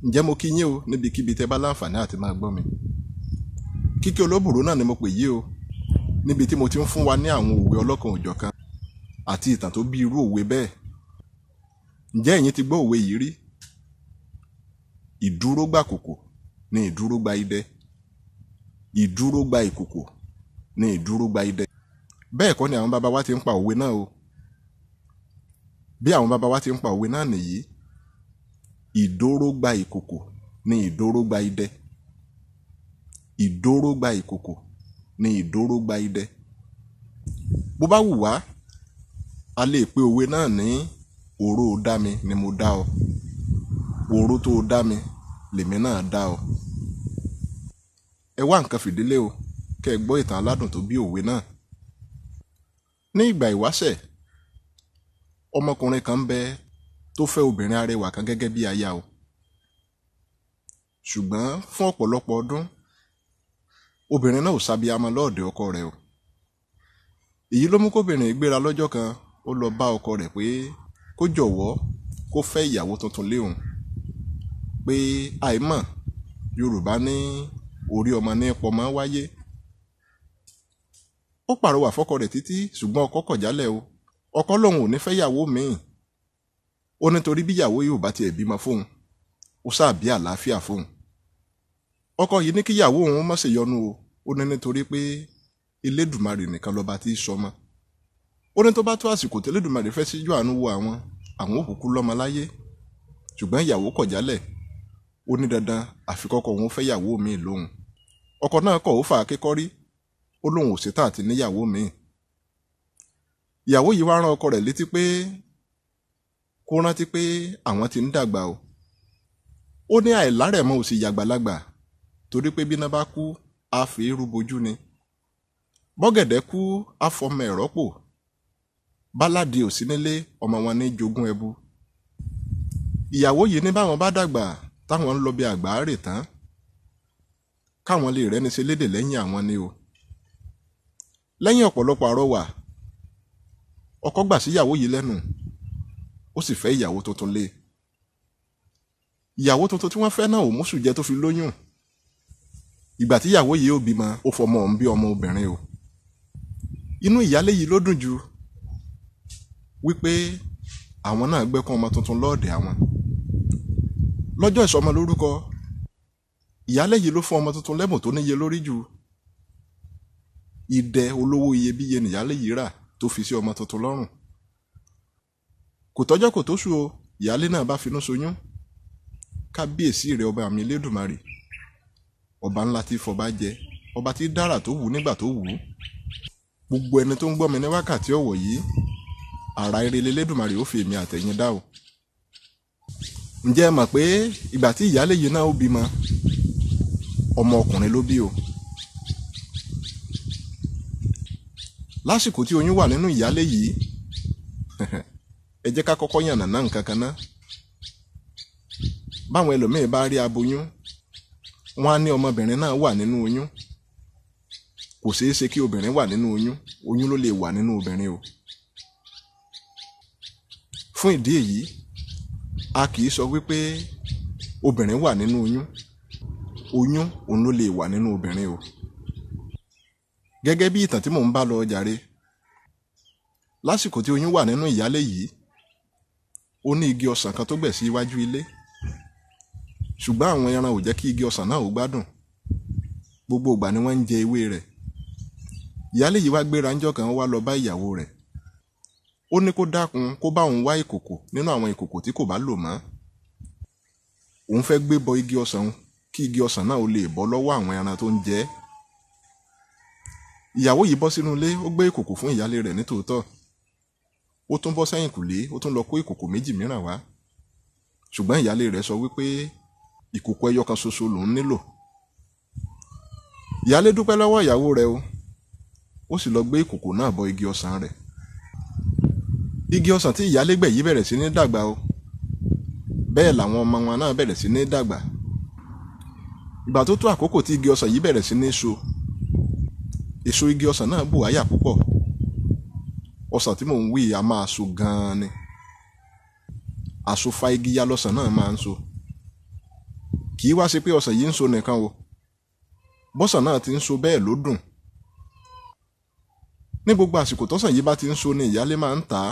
Ǹjẹ́ mo kí yín o níbikíbi tẹ́ bá láǹfààní àti máa gbọ́ mi. Kíkí Olóbùrú náà ni mo pè yí o, níbi tí mo ti ń fún wa ní àwọn òwe ọlọ́kan òjọ̀kan àti ìtàn tó bí irú òwe bẹ́ẹ̀. Ǹjẹ́ ẹ̀yin ti gbọ́ òwe yìí rí? Ìdúró gba kòkò ni ìdúró gba idẹ. Ìdúró gba ìkòkò ni ìdúró gba idẹ. Bẹ́ẹ̀ kọ́ ni àwọn baba wa ti ń pa òwe náà o. Bí àwọn baba wa ti ń pa òwe náà nìyí, ìdóró gba ìkòkò ni ìdóró gba idẹ. Ìdóró gba ìkòkò ni ìdóró gba idẹ. Bó bá wù wá, a lè pe òwe náà ní òró o dá mi ni mo dá ọ. Òró tó o dá mi lèmi náà dá ọ. Ẹ wá nǹkan fìdílé o, kẹ́ ẹ gbọ́ ìtàn aládùn tó bí òwe náà. Ní ìgbà ìwáṣẹ̀, ọmọkùnrin kan ń bẹ tó fẹ́ obìnrin arẹwà kan gẹ́gẹ́ bí aya o. Ṣùgbọ́n fún ọ̀pọ̀lọpọ̀ ọdún, obìnrin náà ò ṣàbíamọ lọ́ọ̀dẹ̀ ọkọ rẹ̀ o. Èyí ló mú kóbìnrin gbéra lọ́jọ́ kan, ó lọ bá ọkọ rẹ̀ pé kó jọ̀wọ́ kó fẹ́ ìyàwó tuntun lé òun. Pé àìmọ̀ Yorùbá ní orí ọmọ ní pọmọ wáyé. Ó pàrọwà fọ́kọ rẹ̀ títí, ṣùgbọ́n ọkọ kọ̀ jálẹ̀ o. Ọkọ lòun ò ní fẹ́ ìyàwó míì. Ó nítorí bí ìyàwó yóò bá tiẹ̀ bímọ fóun, ó sáà bí àlàáfíà fóun. Ọkọ yìí ní kíyàwó òun má ṣe yọnu o. Ó ní nítorí pé Elédùmarè nìkan lọba tí í sọmọ. Ó ní tó bá tó àsìkò tí Elédùmarè fẹ́ síjú àánú wo àwọn, àwọn ò kúkú lọ́mọ láyé. Ṣùgbọ́n ìyàwó kọ̀ jálẹ̀. Ó ní dandan àfi kọ́kọ́ òun fẹ́ ìyàwó míì lóhùn. Ọkọ náà kọ̀, ó fà á kékọ́rí. Ó lóun ò ṣetán àti níyàwó míì. Ìyàwó yìí wá rán ọkọ rẹ̀ létí pé kó rántí pé àwọn ti ń dàgbà o. Ó ní àìlárẹ̀mọ ò sì yàgbàlagbà torí pé bíná bá kú, á fi eérú bojú ni. Bọ́gẹ̀dẹ̀ kú, á fọmọ ẹ̀ rọ́pò. Báládì ò sí nílé, ọmọ wọn ní jogún ẹbu. Ìyàwó yìí ní báwọn bá dàgbà táwọn ń lọ bí àgbáárè tán, káwọn lè rẹ́ni ṣe lédè lẹ́yìn àwọn ni o. Lẹ́yìn ọ̀pọ̀lọpọ̀ àrọwà, ọkọ gbà sí ìyàwó yìí lẹ́nu, ó sì fẹ́ ìyàwó tuntun lé. Ìyàwó tuntun tí wọ́n fẹ́ náà ò mú sùjẹ tó fi lóyún. Ìgbà tí ìyàwó yìí ó bímọ, ó fọmọ òun bí ọmọ obìnrin o. Inú ìyálé yìí ló dùn jù wípé àwọn náà gbẹ́kún ọmọ tuntun lọ́ọ̀dẹ̀ àwọn. Lọ́jọ́ ìsọmọ lórúkọ, ìyálé yìí ló fún ọmọ tuntun lẹ́bùn tó níye lórí jù. Idẹ olówó iyebíye nìyálé yìí rà tó fi sí ọmọ tuntun lọ́rùn. Kò tọ́jọ́ kò tóṣù o, ìyálé náà bá finú ṣoyún. Kábíyèsí rẹ̀ ọba mi Elédùmarè, ọba ńlá tí fọba jẹ, ọba tí dára tó wù nígbà tó wù ú. Gbogbo ẹni tó ń gbọ́ mi ní wákàtí ọ̀wọ̀ yìí, àrà ire l'Elédùmarè ó fi èmi àtẹ̀yin dá o. Ǹjẹ́ ẹ mọ̀ pé ìgbà tí ìyálé yìí náà ó bímọ, ọmọ ọkùnrin ló bí o. Lásìkò tí oyún wà nínú ìyálé yìí, ẹ jẹ́ ká kọ́kọ́ yànnàná nǹkan kan ná. Báwọn ẹlòmíì bá rí aboyún, wọ́n á ní ọmọbìnrin náà wà nínú oyún. Kò ṣeé ṣe kí obìnrin wà nínú oyún, oyún ló lè wà nínú obìnrin o. Fún ìdí èyí, a kì í sọ wípé obìnrin wà nínú oyún, oyún òun ló lè wà nínú obìnrin o. Gẹ́gẹ́ bí ìtàn tí mò ń bá lọ jàre, lásìkò tí oyún wà nínú ìyálé yìí, ó ní igi ọsàn kan tó gbẹ̀ sí iwájú ilé. Ṣùgbọ́n àwọn ẹran ò jẹ́ kí igi ọsàn náà ó gbádùn. Gbogbo ìgbà ni wọ́n ń jẹ ewé rẹ̀. Ìyálé yìí wá gbéra ńjọ́ kan, ó wá lọ bá ìyàwó rẹ̀. Ó ní kó dákun kó bá òun wá ìkòkò nínú àwọn ìkòkò tí kò bá lò mọ́. Òun fẹ́ gbé bọ igi ọsàn kí igi ọsàn náà ó lè bọ́ lọ́wọ́ àwọn ẹran tó ń jẹ ẹ́. Ìyàwó yìí bọ́ sínú ilé, ó gbé ìkòkò fún ìyálé rẹ̀ nítòótọ́. Ó tún bọ́ sẹ́yìnkùlé, ó tún lọ kó ìkòkò méjì mìíràn wá. Ṣùgbọ́n ìyálé rẹ̀ sọ wípé ìkòkò ẹyọ kan ṣoṣo lòun nílò. Ìyálé dúpẹ́ lọ́wọ́ ìyàwó rẹ̀ o. Ó sì lọ gbé ìkòkò náà bọ igi ọsàn rẹ̀. Igi ọsàn tí ìyálé gbẹ̀ yìí bẹ̀rẹ̀ sí ní dàgbà o. Bẹ́ẹ̀ làwọn ọmọ wọn náà bẹ̀rẹ̀ sí ní dàgbà. Ìgbà tó tó àkókò tí igi ọsàn yìí bẹ̀rẹ̀ sí ní so, èso igi ọsàn náà bù áyà púpọ̀. Ọsàn tí mò ń wí a máa so gan-an ni. Àsofa igi ya lọ́sàn náà máa ń so. Kì í wá ṣe pé ọsàn yìí ń so nìkan o, bọ́sàn náà ti ń so bẹ́ẹ̀ ló dùn. Ní gbogbo àsìkò tọ́sàn yìí bá ti ń so ni ìyálé máa ń tà á,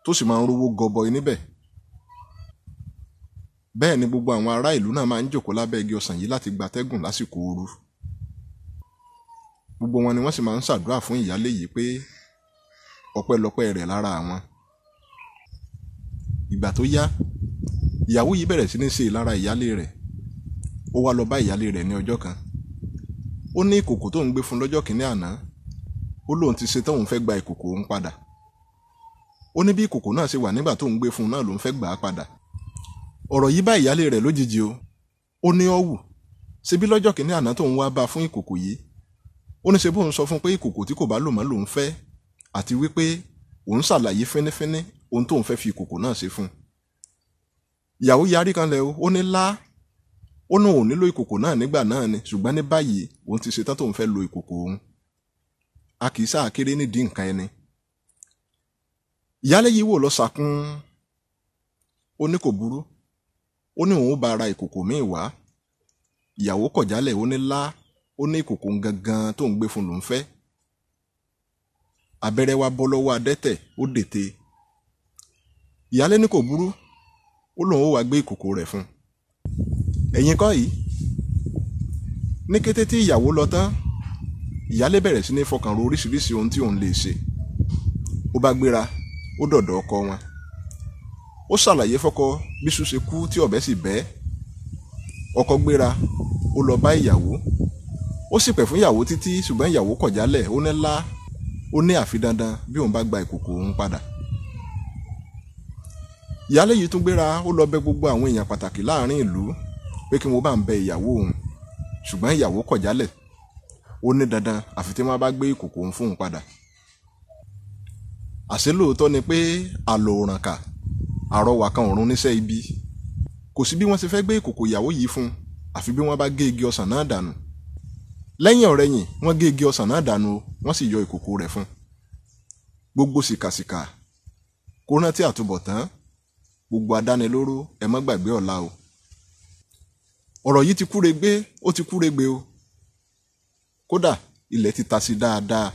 tó sì máa ń rówó gọbọi níbẹ̀. Bẹ́ẹ̀ ni gbogbo àwọn ará ìlú náà máa ń jókòó lábẹ́ igi ọsàn yìí láti gbatẹ́gùn lásìkò ooru. Gbogbo wọn ni wọ́n sì máa ń ṣàdúrà fún ìyálé yìí pé ọpẹ́lọpẹ́ rẹ̀ lára àwọn. Ìgbà tó yá, ìyàwó yìí bẹ̀rẹ̀ sí ní ṣe ìlara ìyálé rẹ̀. Ó wá lọ bá ìyálé rẹ̀ ní ọjọ́ kan. Ó ní ìkòkò tó ń gbé fún lọ́jọ́ kìíní àná, ó lóun ti ṣe tán, òun fẹ́ gba ìkòkò òun padà. Ó ní bí ìkòkò náà ṣe wà nígbà tó ń gbé fún un náà lòun fẹ́ gbà á padà. Ọ̀rọ̀ yìí bá ìyálé rẹ̀ lójijì o. Ó ní ọ̀wù, ṣebí lọ́jọ́ kìíní àná tó ń wá bá fún ìkòkò yìí. Ó ní ṣe bóun sọ fún pé ìkòkò tí kò bá lò mọ́ lòun fẹ́, àti wípé òun ṣàlàyé fínífíní ohun tóun fẹ́ fi ìkòkò náà ṣe fún un. Ìyàwó yarí kan lẹ̀ o, ó ní lá, ó ní òun nílò ìkòkò náà nígbà náà ni, ṣùgbọ́n ní báyìí òun ti ṣetán tóun fẹ́ lo ìkòkò òun. A kì í sáà kéré nídìí nǹkan ẹni. Ìyálé yìí wò lọ sàkún, ó ní kò burú, ó ní òun bá ra ìkòkò míì wá. Ìyàwó kọ̀ jálẹ̀, ó ní lá, ó ní ìkòkò gangan tó ń gbé fún lòun fẹ́. Abẹ́rẹ́ wá bọ́ lọ́wọ́ adẹ́tẹ̀, ó dète. Ìyálé ní kò burú, ó lóun ó wá gbé ìkòkò rẹ̀ fún un. Ẹ̀yin kọ́ yìí. Ní kété tí ìyàwó lọ tán, ìyálé bẹ̀rẹ̀ sí ní fọkàn ro oríṣiríṣi ohun tí òun lè ṣe. Ó bá gbéra, ó dọ̀dọ̀ ọkọ wọn. Ó ṣàlàyé fọ́kọ bí iṣu ṣe kú tí ọ̀bẹ sì bẹ́. Ọkọ gbéra, ó lọ bá ìyàwó. Ó sì pẹ̀ fún ìyàwó títí, ṣùgbọ́n ìyàwó kọ̀ jálẹ̀, ó ní lá, ó ní àfi dandan bí òun bá gba ìkòkò òun padà. Ìyálé yìí tún gbéra, ó lọ bẹ̀ gbogbo àwọn èèyàn pàtàkì láàrin ìlú pé kí wọ́n bá ń bẹ ìyàwó òun, ṣùgbọ́n ìyàwó kọ̀ jálẹ̀, ó ní dandan àfi tí wọ́n bá gbé ìkòkò òun fún òun padà. Àṣé lóòótọ́ ni pé àlọ́ òrànkà, àrọwà kan ọ̀run níṣẹ́ ibi. Kò sí bí wọ́n ṣe fẹ́ gbé ìkòkò ìyàwó yìí fún un, àfi bí wọ́n bá gé igi ọsàn náà dànù. Lẹ́yìn ọ̀rẹyìn, wọ́n gé igi ọsàn náà dànù, wọ́n sì yọ ìkòkò rẹ̀ fún un. Gbogbo sìkàsìkà, kó rántí àtúbọ̀tán, gbogbo adánilóró, ẹ má gbàgbé ọ̀la o. Ọ̀rọ̀ yìí ti kúregbé, ó ti kúregbé o. Kódà ilẹ̀ ti ta sí dáadáa.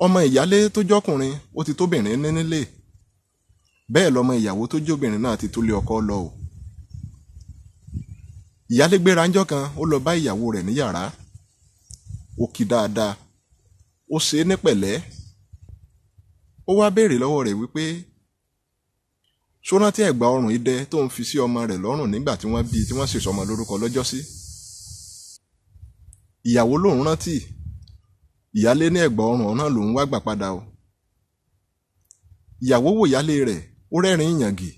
Ọmọ ìyálé tó jọkùnrin, ó ti tóbìnrin ní nílé. Bẹ́ẹ̀ lọmọ ìyàwó tó jóbìnrin náà ti tó lé ọkọ lọ o. Ìyálé gbéra ńjọ́ kan, ó lọ bá ìyàwó rẹ̀ ní yàrá. Ó kí dáadáa, ó ṣe é ní pẹ̀lẹ́. Ó wá béèrè lọ́wọ́ rẹ̀ wípé ṣó rántí ẹ̀gbà ọrùn idẹ tó ń fi sí ọmọ rẹ̀ lọ́rùn nígbà tí wọ́n bí tí wọ́n sì sọmọ lórúkọ lọ́jọ́sí. Ìyàwó lòun rántí. Ìyálé ní ẹ̀gbà ọrùn náà lòun wá gbà padà o. Ìyàwó wò ìyálé rẹ̀, ó rẹ́rìn-ín ìyàngì.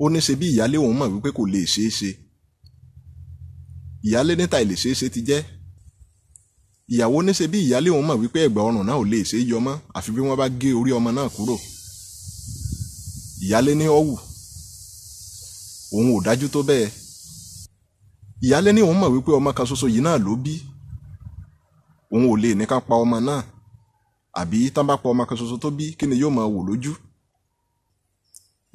Ó ní ṣe bí ìyálé òun mọ̀ wípé kò lè ṣeé ṣe. Ìyálé níta ìlè ṣeé ṣe ti jẹ́. Ìyàwó ní ṣe bí ìyálé òun mọ̀ wípé ẹ̀gbà ọrùn náà ò lè ṣe é yọ mọ́ àfi bí wọ́n bá gé orí ọmọ náà kúrò. Ìyálé ní ọ̀wù, òun ò dájú tó bẹ́ẹ̀. Ìyálé ní òun mọ̀ wípé ọmọ kan ṣoṣo yìí náà ló bí. Òun ò lè ní ká pa ọmọ náà, àbí tán bá pa ọmọ kan ṣoṣo tó bí, kí ni yóò máa wò lójú.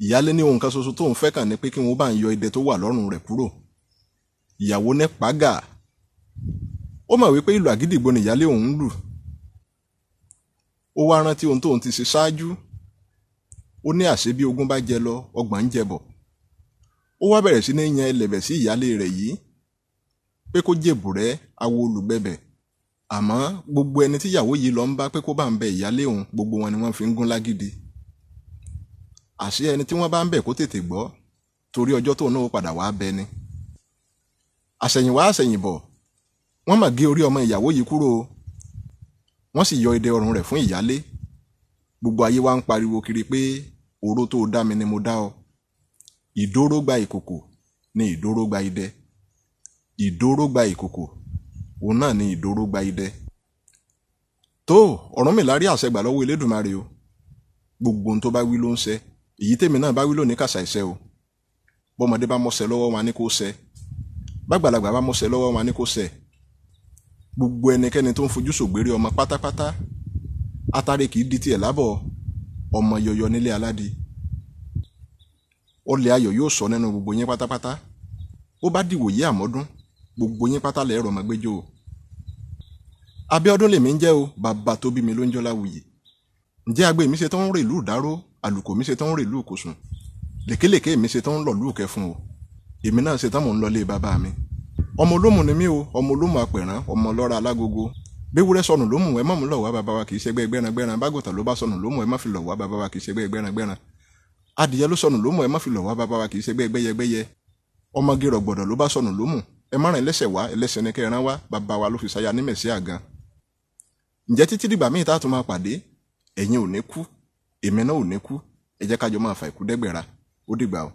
Ìyálé ní ohun kan ṣoṣo tóun fẹ́ kàn ní pé kí wọ́n bá ń yọ idẹ tó wà lọ́rùn rẹ̀ kúrò. Ìyàwó ní pàgà. Ó mọ̀ wípé ìlù àgídìgbo ni ìyálé òun ń lù. Ó wá rántí ohun tóun ti ṣe ṣáájú. Ó ní àṣé bí ogún bá jẹ lọ, ọgbọ̀n ń jẹ bọ̀. Ó wá bẹ̀rẹ̀ sí ní yan ẹlẹ̀bẹ̀ sí ìyálé rẹ̀ yìí pé kó jèbùrẹ́ awo olùgbẹ̀bẹ̀. Àmọ́ gbogbo ẹni tí ìyàwó yìí lọ ń bá pé kó bá ń bẹ ìyálé òun, gbogbo wọn ni wọ́n fi ń gún lágídí. Àṣé ẹni tí wọ́n bá ń bẹ̀ kó tètè gbọ́, torí ọjọ́ tóun náà ó padà wá bẹ ni. Àṣẹ̀yìnwá àṣẹ̀yìnbọ̀, wọ́n mà gé orí ọmọ ìyàwó yìí kúrò, wọ́n sì yọ idẹ ọrùn rẹ̀ fún ìyálé. Gbogbo ayé wa ń pariwo kiri pé oró tó dá mi ni mo dá ọ. Ìdóró gba ìkòkò ni ìdóró gba idẹ. Ìdóró gba ìkòkò, òun náà ni ìdóró gba idẹ. Tó, Ọ̀rúnmìlà rí àṣẹ gbà lọ́wọ́ Elédùmarè o. Gbogbo ohun tó bá wí ló ń ṣẹ. Èyí tèmi náà bá wí lónìí kàṣà ìṣẹ o. Bọ́mọdé bá mọ́ṣẹ lọ́wọ́ wọn ní kó ṣẹ. Bàgbàlagbà bá mọ́ṣẹ lọ́wọ́ wọn ní kó ṣẹ. Gbogbo ẹnikẹ́ni tó ń fojú ṣògbéré ọmọ pátápátá, atare kì í di tiẹ̀ lábọ̀, ọmọ yọyọ nílé aládì. Ọlẹ̀ ayọ̀ yóò sọ nínú gbogbo yín pátápátá. Ó bá dìwòyí àmọ́dún, gbogbo yín pátá lẹ́ẹ̀rọ ọmọ gbẹ́jọ́ o. Abíọ́dún lèmi ń jẹ́ o, bàbá tó bí mi ló ń jọ́ Láwùyí. Ǹjẹ́ agbe mi ṣe tán ń rèlú ìdáró, àlùkò mi ṣe tán ń rèlú ìkòsùn, lèkélèké mi ṣe tán ń lọ̀lú ìkẹfun o. Èmi náà ṣe tán mò ń lọlé bàbá mi. Ọmọ olómù ni mí o, ọmọ olómù apẹ̀rán, ọmọ ọlọ́ra alágogo. Béwúrẹ́ sọnù lómù, ẹ má mú lọ̀ wá bàbá wa, kì í ṣẹgbẹ́ gbẹ́rangbẹ́ran. Bágùntàn ló bá sọnù lómù, ẹ má fi lọ̀ wá bàbá wa, kì í ṣẹgbẹ́ gbẹ́rangbẹ́ran. Adìyẹ ló sọnù lómù, ẹ má fi lọ̀ wá bàbá wa, kì í ṣẹgbẹ́ gbẹ́yẹgbẹ́yẹ. Ọmọge rọ̀gbọ̀dọ̀ ló bá sọnù lómù, ẹ má rìn lẹ́sẹ̀ wá, ẹlẹ́sẹ̀ ní kẹran wá, bàbá wa ló fi ṣaya ní mẹ̀sí àgan. Ǹjẹ́ títí dìgbà míì tá a tún máa pàdé, ẹ̀yin ò ní kú, èmi náà ò ní kú, ẹ jẹ́ ká jọ máa fa ìkú dẹ́gbẹ̀ra. Ó dìgbà o.